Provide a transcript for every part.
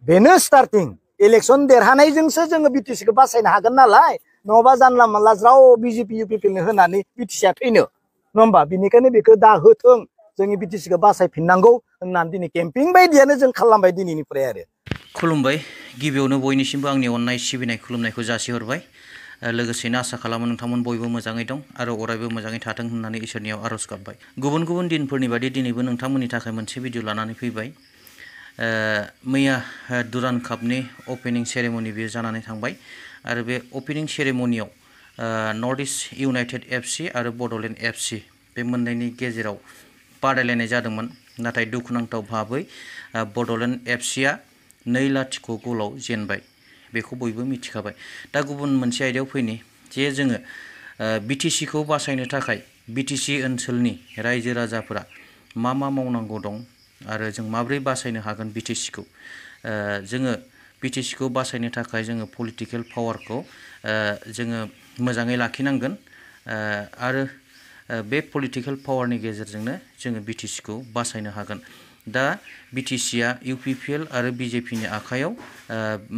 बेनो starting election देरहानायजोंसो जोङो बिटिसिखौ बासायनो हागोन नालाय नङाबा जानला मानला ज्राव बिजेपि इउपिपिएलनो होनानै बिटिसिया थैनो नङा होमबा बिनिखायनो बेखौ दाहोथों जोंनि बिटिसिखौ बासायफिननांगौ होननानै दिनै केम्पिं बायदियानो जों खालामबाय दिनैनिफ्राय आरो खुलुमबाय गिबियावनो बयनिसिमबो आंनि अननाय सिबिनाय खुलुमनायखौ जासिहरबाय लोगोसेनो आसा खालामो नोंथांमोन बयबो मोजाङै दं आरो अरायबो मोजाङै थाथों होननानै इसोरनियाव आरज गाबबाय गुबुन गुबुन दिनफोरनि बादि दिनैबो नोंथांमोननि थाखाय मोनसे भिडिअ लानानै फैबाय मैया दुरान कापनि अपेनिं सेरेमनि बेयो जानानै थांबाय आरो बे अपेनिं सेरेमनियाव नर्थ इस्ट इउनाइटेड एफसि आरो बड'लेण्ड एफसि बे मोननैनि गेजेराव बादायलायनाय जादोंमोन नाथाय दुखुनांथाव भाबै बड'लेण्ड एफसिआ 2-0 गलाव जेनबाय बेखौ बयबो मिथिखाबाय दा गुबुन मोनसे आयदायाव फैनि जे जोङो बिटिसिखौ बासायनो थाखाय बिटिसि ओनसोलनि रायजो राजाफोरा मा मावनांगौ दं आरो जों माब्रै बासायनो हागोन बिटिसिखौ जोङो बिटिसिखौ बासायनो थाखाय जोङो पलिटिकेल पावारखौ जोङो मोजाङै लाखिनांगोन आरो बे पलिटिकेल पावारनि गेजेरजोंनो जोङो बिटिसिखौ बासायनो हागोन दा बिटिसिआ इउपिपिएल आरो बिजेपिनि आखायाव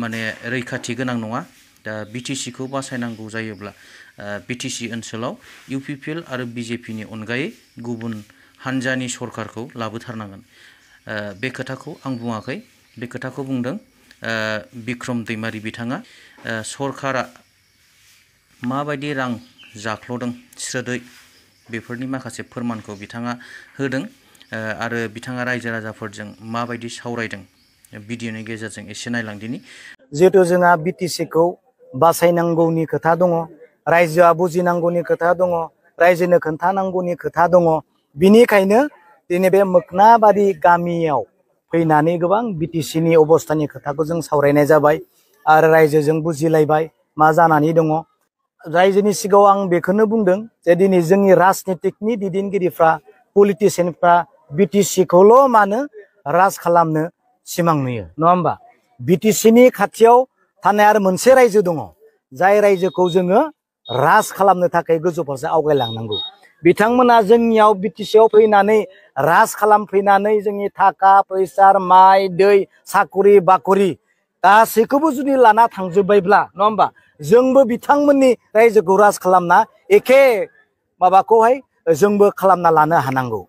माने रैखाथि गोनां नङा दा बिटिसिखौ बासायनांगौ जायोब्ला बिटिसि ओनसोलाव इउपिपिएल आरो बिजेपिनि अनगायै गुबुन हानजानि सरकारखौ लाबोथारनांगोन बे खोथाखौ आं बुङाखै बे खोथाखौ बुंदों बिक्रम दैमारि बिथाङा सरकारा माबायदि रां जाख्ल'दों स्रोदै बेफोरनि माखासे फोरमानखौ बिथाङा होदों आरो बिथाङा रायजो राजाफोरजों माबायदि सावरायदों भिडिअनि गेजेरजों एसे नायलांदिनि जिहेतु जोंहा बिटिसिखौ बासायनांगौनि खोथा दङ रायजोआ बुजिनांगौनि खोथा दङ रायजोनो खोन्थानांगौनि खोथा दङ बिनिखायनो दिनै बे मोखनाबारि गामियाव फैनानै गोबां बिटिसिनि अबस्थानि खोथाखौ जों सावरायनाय जाबाय आरो रायजोजों बुजिलायबाय मा जानानै दङ रायजोनि सिगाङाव आं बेखौनो बुंदों जे दिनै जोंनि राजनितिकनि दैदेनगिरिफ्रा पलिटिसियानफ्रा बिटिसिखौल' मानो राज खालामनो सिमां नुयो नङा होमबा बिटिसिनि खाथियाव थानाय आरो मोनसे रायजो दङ जाय रायजोखौ जोङो राज खालामनो थाखाय गोजौ फारसे आवगायलांनांगौ बिथांमोना जोंनियाव बिटिसिआव फैनानै राज खालामफैनानै जोंनि थाखा फैसा माइ दै साखरि बाखरि गासैखौबो जुदि लाना थांजोब्बायब्ला नङा होमबा जोंबो बिथांमोननि रायजोखौ राज खालामना एखे माबाखौहाय जोंबो खालामना लानो हानांगौ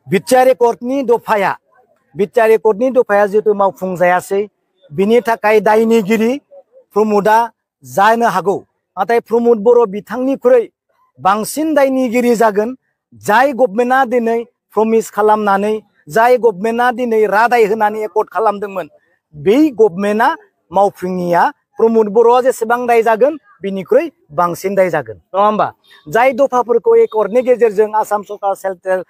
बिटिआर एकर्डनि दफाया जिहेतु मावफुंजायासै बिनि थाखाय दायनिगिरि प्रमोदआ जानो हागौ नाथाय प्रमोद बर' बिथांनिख्रुइ बांसिन दायनिगिरि जागोन जाय गभर्नमेन्टआ दिनै प्रमिस खालामनानै जाय गभर्नमेन्टआ दिनै रादाय होनानै एकर्ड खालामदोंमोन बै गभर्नमेन्टआ मावफुङिया प्रमोद बर'आ जेसेबां दाय जागोन बिनिख्रुइ बांसिन दाय जागोन नङा होमबा जाय दफाफोरखौ एकर्डनि गेजेरजों आसाम सरकार सेन्ट्रेल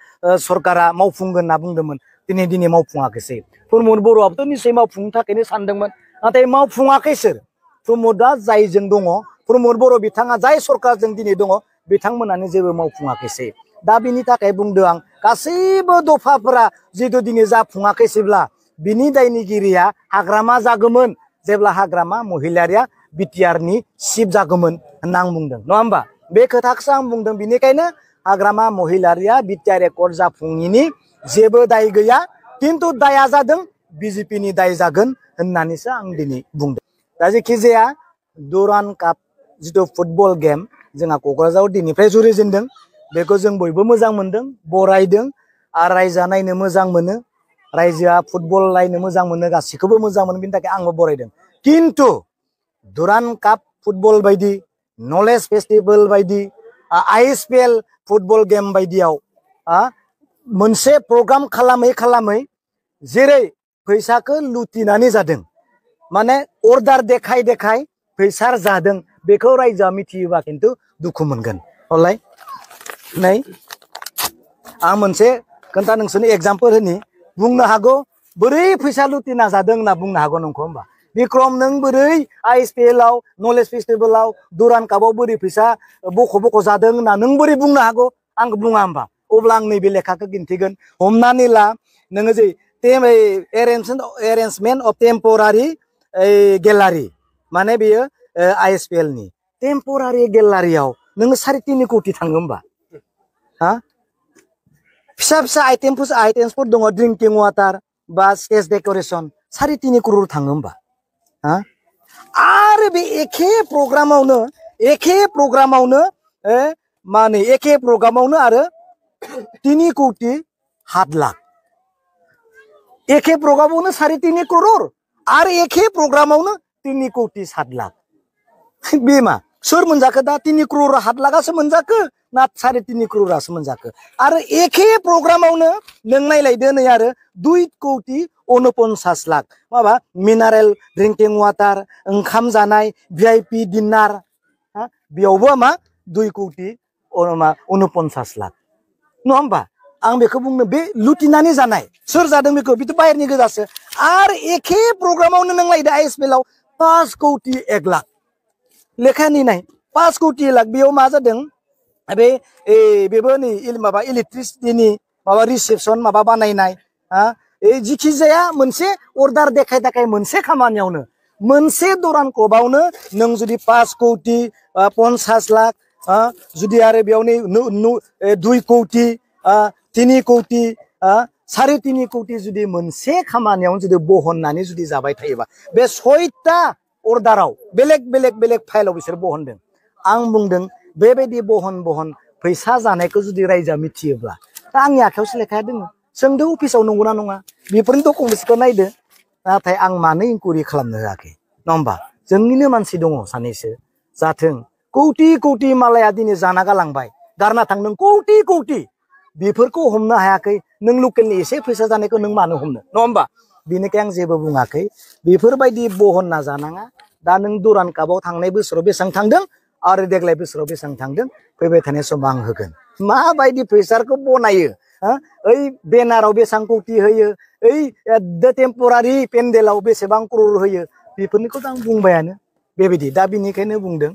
सरकारा मावफुंगोन होनना बुंदोंमोन दिनै मावफुङाखैसै प्रमोद बर'आबोथ' निश्चय मावफुंनो थाखायनो सानदोंमोन नाथाय मावफुङाखै सोर प्रमोदआ जायजों दङ प्रमोद बर' बिथाङा जाय सरकारजों दिनै दङ बिथांमोनानो जेबो मावफुङाखैसै दा बिनि थाखाय बुंदों आं गासैबो दफाफोरा जिहेतु दिनै जाफुङाखैसैब्ला बिनि दायनिगिरिया हाग्रामा जागौमोन जेब्ला हाग्रामा महिलारिया बिटिआरनि चिफ जागौमोन होनना आं बुंदों नङा होमबा बे खोथाखौसो आं बुंदों बिनिखायनो हाग्रामा महिलारिया बिटिआर एकर्ड जाफुङिनि जेबो दाय गैया किन्तु दाया जादों बिजेपिनि दाय जागोन होननानैसो आं दिनै बुंदों दा जेखि जाया दुरान काप जिथु फुटबल गेम जोंहा क'क्राझाराव दिनैनिफ्राय जुरिजेनदों बेखौ जों बयबो मोजां मोनदों बरायदों आरो रायजोआ नायनो मोजां मोनो रायजोआ फुटबल नायनो मोजां मोनो गासैखौबो मोजां मोनो बिनि थाखाय आंबो बरायदों किन्तु दुरान काप फुटबल बायदि नलेज फेस्टिभेल बायदि आइएसपिएल फुटबल गेम बायदियाव मोनसे प्रग्राम खालामै जेरै फैसाखौ लुटिनानै जादों माने अर्डार देखाय फैसा जादों बेखौ रायजोआ मिथियोबा खिन्थु दुखु मोनगोन हलाय नै आं मोनसे खोन्था नोंसोरनो एग्जाम्पल होनि बुंनो हागौ बोरै फैसा लुटिना जादों होनना बुंनो हागौ नोंखौ होमबा बिक्रम नों बोरै आइएसपिएलआव नलेज फेस्टिभेलाव दुरान कापआव बोरै फैसा बख' जादों होनना नों बोरै बुंनो हागौ आं बुङा होमबा अब्ला आं नैबे लेखाखौ दिन्थिगोन हमनानै ला नोङो जे एरेन्जमेन्ट अफ टेम्परारि गेलारि माने बेयो आइएसपिएलनि टेम्परारि गेलारियाव नोङो 3.5 कोटि थाङो होमबा फिसा आइटेमफोर दङ ड्रिंकिं वाटार बा स्टेज डेकोरेशन 3.5 करोड़ थाङो होमबा हा आरो बे एखे प्रग्रामावनो माने एखे प्रग्रामावनो आरो 3 कोटी 7 लाख एखे प्रग्रामावनो 3.5 करोड़ आरो एखे प्रग्रामावनो 3 कोटी 7 लाख बेमा सोर मोनजाखो दा 3 करोड़ 7 लाखासो मोनजाखो ना 3.5 करोड़ासो मोनजाखो आरो एखे प्रग्रामावनो नों नायलायदो नै आरो 2 कोटी 49 लाख माबा मिनारेल ड्रिंकिं वाटार ओंखाम जानाय भिआईपी डिनार बेयावबो मा 2 कोटी 49 लाख नङा होमबा आं बेखौ बुंनो बे लुटिनानै जानाय सोर जादों बेखौ बिथ' बाहेरनि गोजासो आरो एखे प्रग्रामावनो नों नायदो आइएसएलआव 5 कोटी 1 लाख लेखानि नाय 5 कोटी 1 लाख बेयाव मा जादों बे बेबो नै माबा इलेक्ट्रिसिटिनि माबा रिसेपसन माबा बानायनाय जिखि जाया मोनसे अर्डार देखाय मोनसे खामानियावनो मोनसे दरान कबावनो नों जुदि 5 कोटी 50 लाख जुदि आरो बेयावनो 2 कोटी 3 कोटी 3.5 कोटी जुदि मोनसे खामानियावनो जुदि बहननानै जुदि जाबाय थायोबा बे 6टा अर्डाराव बेलेग फाइलाव बिसोर बहनदों आं बुंदों बेबायदि बहन फैसा जानायखौ जुदि रायजोआ मिथियोब्ला दा आंनि आखायावसो लेखाया दङ सोंदो अफिसाव नंगौना नङा बेफोरनि डकुमेन्टसखौ नायदो नाथाय आं मानो इनकुइरि खालामनो होआखै नङा होमबा जोंनिनो मानसि दङ सानैसो जाथों कोटी मालाया दिनै जाना गालांबाय गारना थांदों कोटी बेफोरखौ हमनो हायाखै नों लकेलनि एसे फैसा जानायखौ नों मानो हमनो नङा होमबा बेनिखायनो आं जेबो बुङाखै बेफोरबायदि बहनना जानाङा दा नों दुरान कापआव थांनाय बोसोराव बेसेबां थांदों आरो देग्लाय बोसोराव बेसेबां थांदों फैबाय थानाय समाव आं होगोन माबायदि फैसाखौ बनायो ओइ बेनाराव बेसेबां कोटी होयो ओइ टेम्परारि पेन्डेलाव बेसेबां करोड़ होयो बेफोरनिखौथ' आं बुंबायानो बेबायदि दा बिनिखायनो बुंदों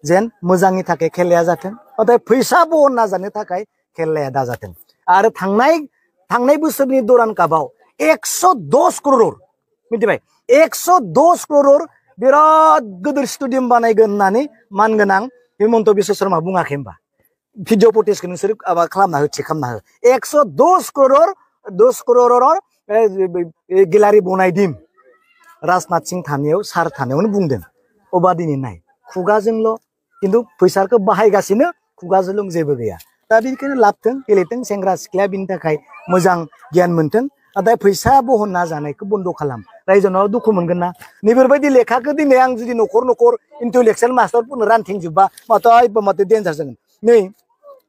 जेन मोजांनि थाखाय खेलाया जाथों नाथाय फैसा बहनना जानो थाखाय खेलाया दाजाथों आरो थांनाय बोसोरनि दुरान कापआव 110 करोड़ मिथिबाय 110 करोड़ बिराद गिदिर स्टेडियाम बानायगोन होननानै मानगोनां हिमन्त बिश्व शर्मा बुङाखै होमबा भिडिअ फुटेजखौ नोंसोर खालामना हो चेक खालामना हो 110 करोड़ गेलारि बनायदिम राजनाथ सिंह थानायाव सार थानायावनो बुंदों अबा दिनै नाय खुगाजोंल' खिन्थु फैसाखौ बाहायगासिनो खुगाजोंल' जेबो गैया दा बेनिखायनो लाबथों गेलेथों सेंग्रा सिख्लाया बिनि थाखाय मोजां गियान मोनथों नाथाय फैसा बहनना जानायखौ बन्द' खालाम रायजोनाव दुखु मोनगोन ना नैफोरबायदि लेखाखौ दिनै आं जुदि न'खर इन्टेलेक्सुवेल मास्टारफोरनो रानथिंजोबबा माथो डेन्जार जागोन नै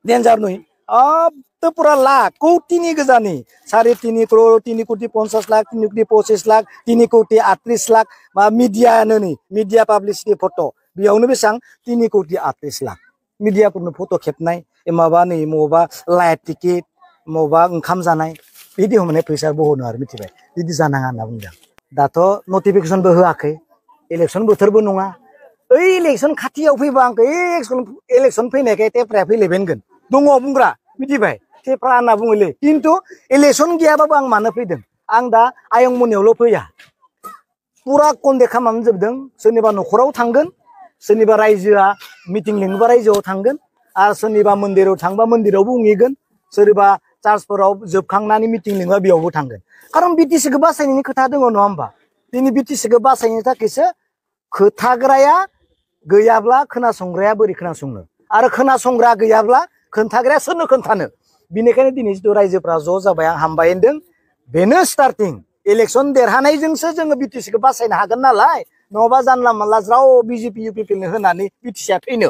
डेन्जार नय अब पुरा लाख कोटीनि गोजानि 3.5 करोड़ 3 कोटी 50 लाख 3 कोटी 25 लाख 3 कोटी 38 लाख मा मिडियानो नै मिडिया पाब्लिसिटि फट' बेयावनो बेसेबां 3 कोटी 38 लाख मिडियाफोरनो फट' खेबनाय माबा नै मबा लाइट टिकेट मबा ओंखाम जानाय बिदि हमनाय फैसा बहनो आरो मिथिबाय बिदि जानाङा होनना बुंदों दाथ' नटिफिकेसनबो होआखै इलेक्सन बोथोरबो नङा ओइ इलेक्सन खाथियाव फैबा आंखौ इलेक्सन फैनायखाय टेप्राया फैलायबायगोन दङ बुंग्रा मिथिबाय टेप्रा होनना बुङोलै खिन्थु इलेक्सन गैयाबाबो आं मानो फैदों आं दा आयं मोनायावल' फैया पुरा कन्टेक्ट खालामनानै जोबदों सोरनिबा न'खराव थांगोन सोरनिबा रायजोआ मिटिं लिङोबा रायजोआव थांगोन आरो सोरनिबा मन्दिराव थांबा मन्दिरावबो बुंहैगोन सोरबा चार्चफोराव जोबखांनानै मिटिं लिङोबा बेयावबो थांगोन खारन बिटिसिखौ बासायनायनि खोथा दङ नङा होमबा दिनै बिटिसिखौ बासायनो थाखायसो खोथाग्राया गैयाब्ला खोनासंग्राया बोरै खोनासंनो आरो खोनासंग्रा गैयाब्ला खोन्थाग्राया सोरनो खोन्थानो बिनिखायनो दिनै जिथु रायजोफ्रा ज' जाबाय आं हामबाय होनदों बेनो स्टार्टिं इलेक्सन देरहानायजोंसो जोङो बिटिसिखौ बासायनो हागोन नालाय नङाबा जानला मानला ज्राव बिजेपि इउपिपिनो होनानै बिटिसिया थैनो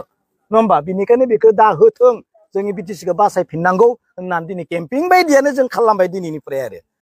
नङा होमबा बिनिखायनो बेखौ दा होथों जोंनि बिटिसिखौ बासायफिननांगौ होननानै दिनै केम्पिं बायदियानो जों खालामबाय दिनैनिफ्राय आरो